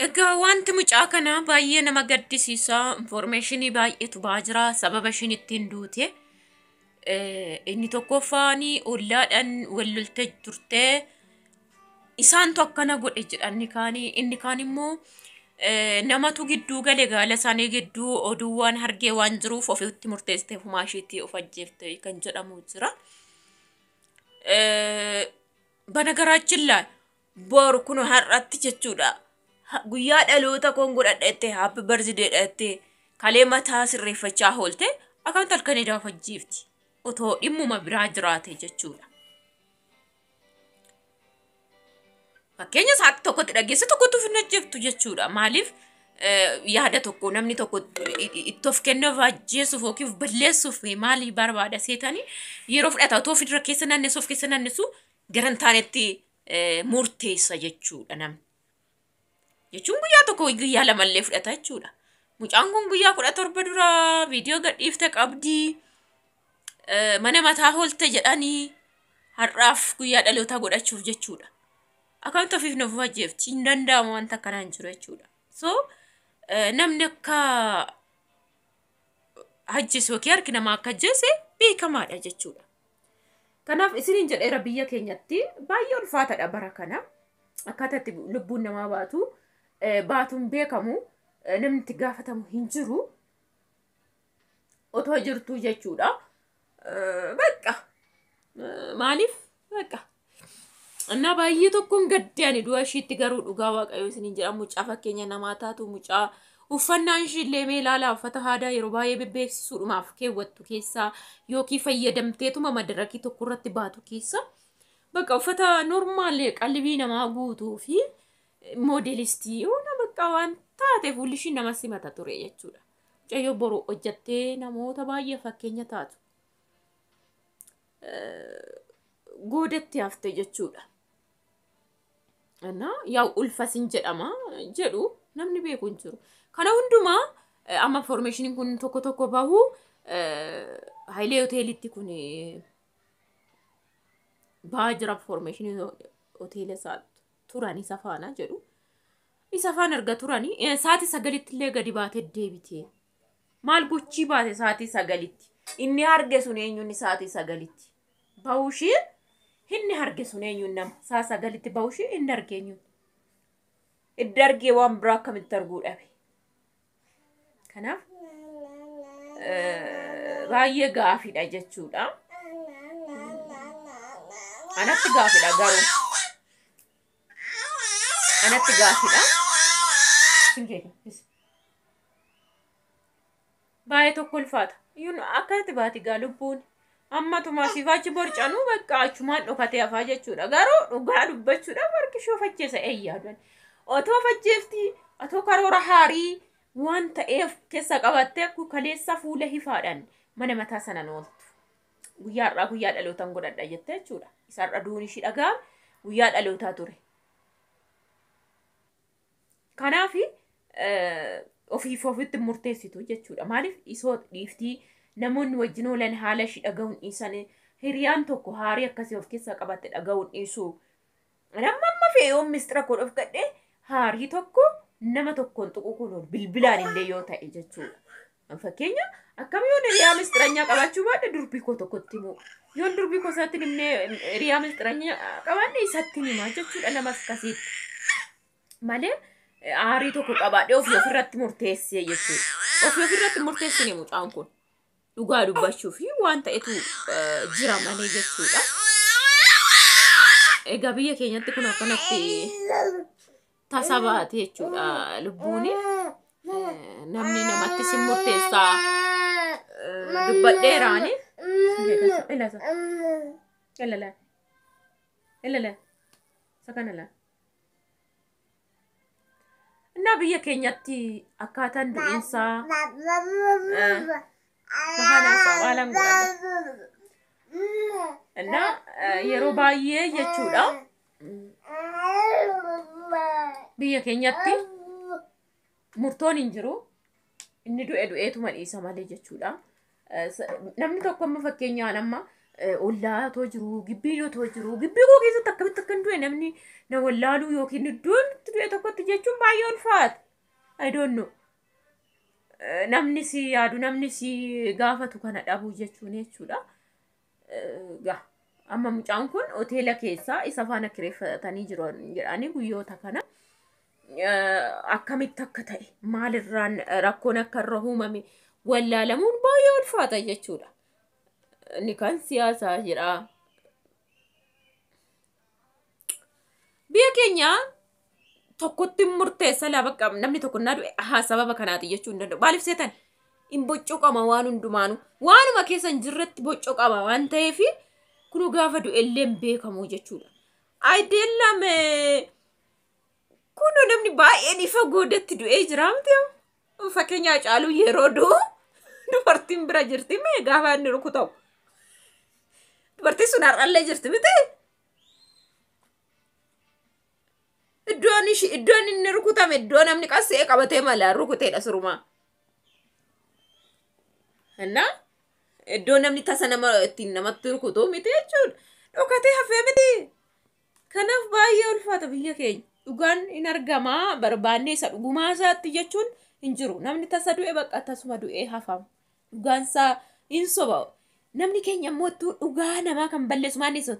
Egaa wanti mucaa kanaa baay'ee nama gaddisiisa. Infoormeeshinii baay'eetu ba'aa jira. Sababa ishiin ittiin duute. Inni tokkoffaan ollaadhaan wal loltee turte. Isaantu akkana godhe jedhan inni kaanii. Inni kaan immoo namatu gidduu gale gaala isaanii gidduu oduu waan hargee waan jiruuf ofitti murteessitee ofumaa isheetti of ajjeefte kan jedhamu jira. Banagaraachin laa boru kun har'atti jechuudha. Guyyaa dhaloota koon godhadha jettee happy birthday jettee kalee mataa sirreeffachaa oolte akkamitti halkan edaa of ajjeefti otoo dhimmuma biraa jiraate jechuudha. Fakkeenya sa'aatii tokkotti dhageesse tokkotti of hin ajjeeftu jechuudha. Maaliif yaada tokko namni tokko itti of kennee of ajjeesuuf yookiin of balleessuuf maali barbaada seetanii yeroo fudhata otoo ofirra keessa naannessu of keessa naannessu gara hin taanetti murteessa jechuudha namni. Jechuun guyyaa tokko guyyaa lamallee fudhata jechuudha. Mucaan kun guyyaa 17 dura viidiyoo gadhiifte qabdii mana mataa hoolte jedhanii har'aaf guyyaa dhalootaa godhachuuf jechuudha. Akkamitti ofiif nuuf ajjeefti hin danda'amu wanta akkanaa hin jiru jechuudha. So namni akka ajjeese yookiin harki namaa akka ajjeese beekamaadha jechuudha. Kanaaf isiniin jedheera biyya keenyatti baay'ee ulfaataadha bara kana. Akkaataa itti lubbuun namaa baatu baatuun beekamu namni itti gaafatamu hin jiru. Otoo jirtuu jechuudha. Bakka maaliif bakka Innaa baay'ee tokkoon gadde ani du'a ishiitti garuu dhugaa waaqayyoo isiniin jedha mucaa fakkeenya namaa taatu mucaa uffannaan ishii illee mee ilaalaa uffata aadaa yeroo baay'ee bebbeeksisuudhumaaf keewwattu keessaa yookiin fayyadamteetuma madarakii tokko irratti baatu keessa bakka uffata normaal qalbii namaa guutuu fi moodelistii yoona bakka waan taate fuulli ishii nama simata ture jechuudha. Mucayyoo boru hojjattee namoota baay'ee fakkeenya taatu. Goodatti hafte jechuudha. Innaa yaa ulfasin jedhama jedhu namni beeku hin jiru. Kana hundumaa amma informeeshiniin kun tokko tokko bahu Hayilee hoteelitti kun bahaa jira informeeshinii hoteela isaa turan isa faana jedhu. Isa faana erga turanii sa'aatii 9tti illee gadi baatee deebite. Maal gochii baate sa'aatii 9tti? Inni arge sun eenyuun sa'aatii 9tti? Bahushii inni arge sun eenyuun nama? Sa'a 9tti bahushii inni arge eenyuun? Idda argee waan biraa akkamitti arguu dhabe? Kanaaf baay'ee gaafiidha jechuudha. Anatti gaafiidha garuu. Anatti gaafiidha. Baay'ee tokko ulfaata. Akkanatti baati gaa lubbuun. Ammatuma siif achi borcanuu bakka achumaan dhokatee hafaa jechuudha. Garuu dhugaa dubbachuudhaaf harki ishee of ajjeesa eeyyaadan. Otoo of ajjeefti otoo karoora haarii waan ta'eef keessa qabattee akka kaleessa fuula ifaadhaan mana mataa sanaan ooltu. Guyyaa har'aa guyyaa dhalootaan godhadha jettee jechuudha. Isa har'a duun ishii dhaga'ame guyyaa dhalootaa ture. Kanaaf ofiif ofitti murteessitu jechuudha. Maaliif isoo dhiiftii namoonni wajjin oolan haala ishii dhaga'uun dhiisan hiriyaan tokko haarii akkasii of keessaa qabatte dhaga'uun dhiisu. Nama amma fe'ee yoon mistira koo dhofkadhe haarii tokko nama tokkoon tuquu kun oolu bilbilaan illee yoo ta'e jechuudha. Fakkeenya akkam yoon hiriyaa mistiranyaa qabaachuu baadhe durbii koo tokkotti himu. Yoon durbii koo isaatti hin himne hiriyaa mistiranyaa qabaanne isatti himaa jechuudha nama akkasiitti. Malee aarii tokko qabaadhee ofii ofirratti murteessee jechuudha. Ofii ofirratti murteessine mucaan kun. Dhugaa dubbachuu fi waan ta'etu jira malee jechuudha. Egaa biyya keenyatti kun akkanatti tasa baate jechuudha lubbuuni. Namni namatti sin murteessaa dubbadheeraani. Ilasa. Ilala. Ilala. Isa kana laa. Innaa biyya keenyatti akkaataan du'iinsaa mahaanaa godhata. Innaa yeroo baay'ee jechuudha biyya keenyatti murtoon hin jiru. Inni du'e du'eetuma dhiisa malee jechuudha. Namni tokko amma fakkeenyaan amma ollaa otoo jiru, gibbiin otoo jiru, gibbii koo keessatti akkamitti akkan du'e namni na wallaaluu yookiin iddoon itti du'e tokkotti jechuun baay'ee ulfaata. I don't know. Namni si yaadu, namni si gaafatu kana dhabuu jechuun jechuudha. Gaa amma mucaan kun hoteela keessaa isa faana kireeffatanii jiru jedhanii guyyoota kana akkamitti akka ta'e, maalirraan rakkoon akka irra uumame wallaalamuun baay'ee ulfaata jechuudha. Inni kan siyaasaa jedha. Biyya keenya tokkotti murteessa laa bakka namni tokko naa du'e haa sababa kanaati jechuu hin danda'u. Maaliif seetan? Hin boccoqama waan hundumaanuu. Waanuma keessa hin jirretti boccoqama waan ta'eef kunuu gaafa du'e illee hin beekamu jechuudha. Ayideellam kunuu namni baay'een ifa goodatti du'ee jira miti. Fakkeenya Hacaaluu yeroo du'u dubartiin bira jirti mee gaafa inni rukutamu. Dubartiin sun har'allee jirti miti. Iddoon ishii iddoon inni rukutame iddoo namni qassee qabatee mala rukuteedha surumaa. Innaa iddoo namni tasa nama ittiin namatti rukutu miti jechuudha. Dhokatee hafee miti. Kanaaf baay'ee ulfaata biyya keenya. Dhugaan hin argamaa barbaannee isa dhugumaa isaatti jechuun hin jiru. Namni tasa du'e bakka tasuma du'ee hafama. Dhugaan isaa hin soba. Namni keenya immoo ittuu dhugaa namaa kan balleessu maal isa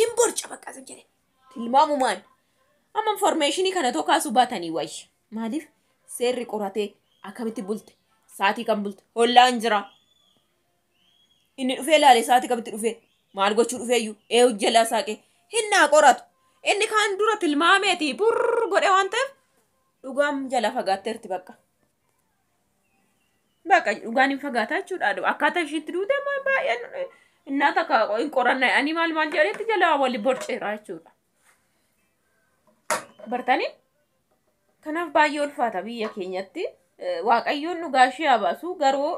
hin borca bakka isin jedhe. Tilmaamumaan. Amma informeeshinii kana too kaasuu baatanii wayya. Maaliif seerri qoratee akkamitti bulte, sa'aatii kam bulte, hollaan jira. Inni dhufee ilaale sa'aatii kamitti dhufee, maal gochuu dhufeeyyuu, eeyu jalaa saaqee hinnaa qoratu. Inni kaan dura tilmaameeti burr godhe waan ta'eef dhugaan jala fagaatteerti bakka. Bakka dhugaan hin fagaataa jechuudha. Akkaataa ishiitti duute baay'een innaa takka hin qoranna ani maal maal jedhetti jala wali borceera jechuudha. Bartanii? Kanaaf baay'ee ulfaata biyya keenyatti. Waaqayyoon dhugaa ishee haa baasu, garuu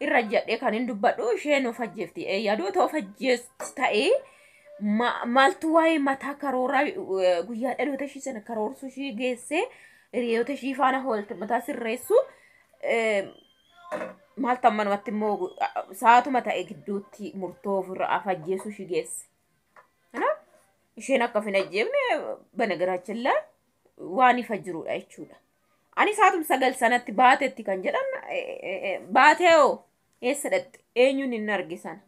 irra jedhee kan hin dubbadhu isheen of ajjeefti. Yaaduu otoo of ajjeesti ta'ee maaltu waa'ee mataa karooraa guyyaa dhaloota ishii sana karoorsuu ishii geessee hiriyoota ishii faana oolte mataa sirreessu maaltu ammanumatti immoo sa'aatuma ta'e gidduutti murtoo ofirra of ajjeesuu ishii geesse. Kanaaf isheen akka of hin ajjeefne banagaraachillaa waan ifa jirudha jechuudha. Ani sa'aatum 9 sanatti baatetti kan jedhan baatee hoo eessa dhaqxe, eenyuun hin arge sana.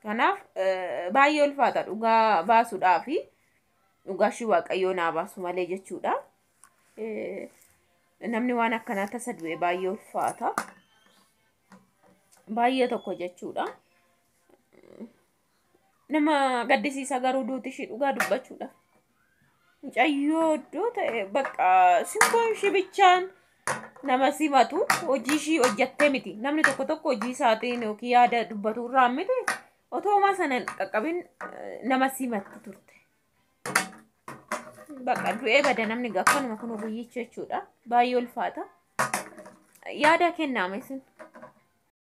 Kanaaf baay'ee ulfaata dhugaa baasuudhaa fi dhugaa ishii waaqayyoo naa baasu malee jechuudha. Namni waan akkanaa tasa du'e baay'ee ulfaata. Baay'ee tokko jechuudha. Nama gaddisiisa garuu duuti ishii dhugaa dubbachuudha. Mucayyoo iddoo ta'e bakka simboon ishii bichaan nama simatu hojii ishii hojjattee miti. Namni tokko tokko hojii isaatiin yookiin yaada dubbatu irraa miti. Otoo homaa sana hin qaqqabin nama simatti turte. Bakka du'ee bada namni gaafanuma kun guyyicha jechuudha. Baay'ee ulfaata. Yaada kennaame isin.